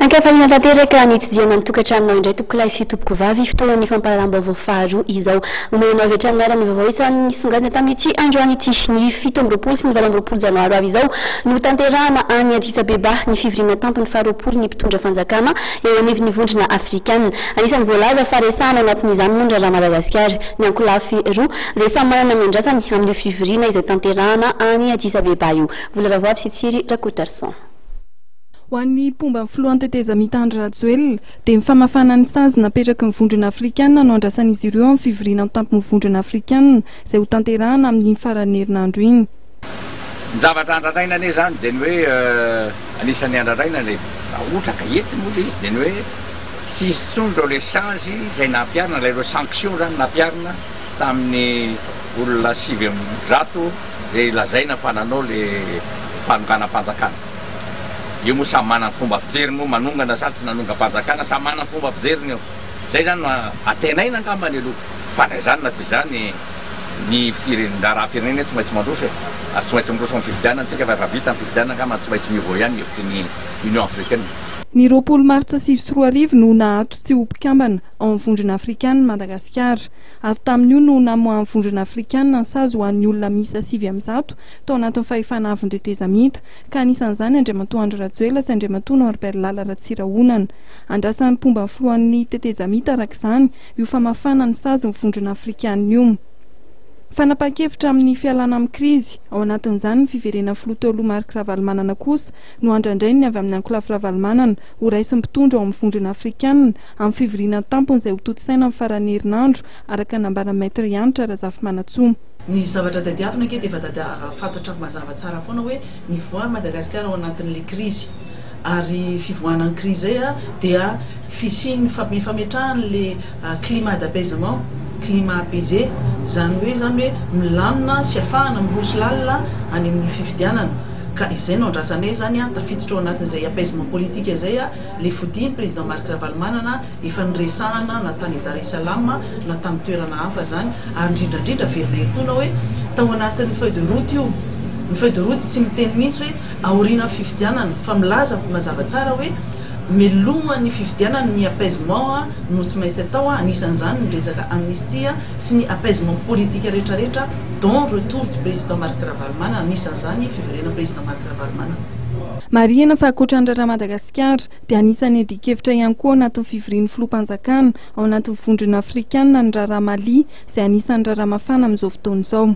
Ankafaliana tanteraka ny tsidihana ny tokantranonao indray tompokolahy sy tompokovavy, fotoanan'ny fampahalalam-baovao faharoa izao. Omenanao avy hatrany ny vaovao isan'ny nisongadina tamin'ity androany ity. Ny 27 sy ny 28 janoary ho avy izao no tanterahana any Addis Abeba ny fivoriana tampony faharoapolo ny mpitondra fanjakana eo anivon'ny vondrona afrikana. Anisan'ny voalaza fa resahana anatin'izany moa ny raharaha Madagasikara. Ny ankolafy roa dia samy manana ny andrasany amin'io fivoriana izay tanterahana any Addis Abeba io. Vola Ravoavy sy Tsiry Rakotoarison. Ho an'ny mpomba ny filohan'ny tetezamita Andry Rajoelina, dia ny famafana ny sazy napetraky ny Vondrona Afrikanina no andrasan'izy ireo amin'ny fivoriana an-tampon'ny Vondrona Afrikanina izay hotanterahana amin'iny faran'ny herinandro iny. Ny zavatra andrandraina anie izany dia ny hoe anisan'ny andrandraina ilay raha ohatra ka hety moa ilay izy dia ny hoe tsy hisy intsony ireo ilay sazy izay nampiharina, ilay ireo sanction izany nampiharina tamin'ny olona 109 izay lazaina fa nanao ilay fanonganam-panjakana. Io moa samy manana ny fomba fijeriny moa manongana sa tsy nanongam-panjakana, samy manana ny fomba fijeriny io. Izay izany no antenaina angambany aloha. Fa na izany na tsy izany, ny firen-draharaham-pirenena tsy maintsy mandroso e. Ary tsy maintsy miroso amin'ny fifidianana isika fa efa vita ny fifidianana angamba tsy maintsy miova ihany ny hevitry ny Union Africaine. Ny 20 martsa 2009 no naato tsy ho mpikambana ao amin'ny Vondrona Afrikanina i Madagasikara. Ary tamin'io no namoahan'ny Vondrona Afrikanina ny sazy ho an'ny olona miisa 109 tao anatin'ny fahefana avon'ny tetezamita, ka anisan'izany Andriamatoa Andry Rajoelina sy Andriamatoa Norbert Lala Ratsirahonana. Andrasan'ny mpomba ny filohan'ny tetezamita araka izany io famafana ny sazy ny Vondrona Afrikanina io. Fanapahan-kevitra amin'ny fialana amin'ny krizy, ao anatin'izany ny fiverenan'ny filoha teo aloha Marc Ravalomanana kosa no andrandrain'ny avy amin'ny ankolafy Ravalomanana ho raisin'ny mpitondra ao amin'ny Vondrona Afrikanina amin'ny fivoriana an-tampony izay hotontosaina amin'ny faran'ny herinandro araka ny nambaran'ny Maître Hanitra Razafimanantsoa. Ny zavatra tadiavina ange dia efa fantatra mazava tsara foana hoe nivoahan'i Madagasikara ao anatin'ilay krizy ary fivoahana ny krizy izay dia fisian'ny fametrahan'ilay climat d'apaisement, climat apaisé, izany hoe izany hoe milamina sy afahana miroso lalina any amin'ny fifidianana ka izay no andrasanay izany, tafiditra ao anatin'izay apaisement politique izay ilay fodian'ny président Marc Ravalomanana. Efa niresahana na tany Dar es Salaam na tamin'ny toerana hafa izany ary indrindra indrindra averina etoana hoe tao anatin'ny feuille de route io. Ny feuille de route tsy miteny mihitsy hoe aorianan'ny fifidianana fa milaza mazava tsara hoe mialohan'ny fifidianana ny apaisement no tsy maintsy atao, anisan'izany ny resaka amnistie sy ny apaisement politique rehetra rehetra dont retour du président Marc Ravalomanana, anisan'izany fiverenan'ny président Marc Ravalomanana. Marihina fa ankoatra ny raharaha Madagasikara dia anisan'ny adin-kevitra ihany koa ao anatin'ny fivorian'ny filoham-panjakana ao anatin'ny vondrona afrikanina ny raharaha Mali izay anisan'ny raharaha mafana amin'izao fotoana izao.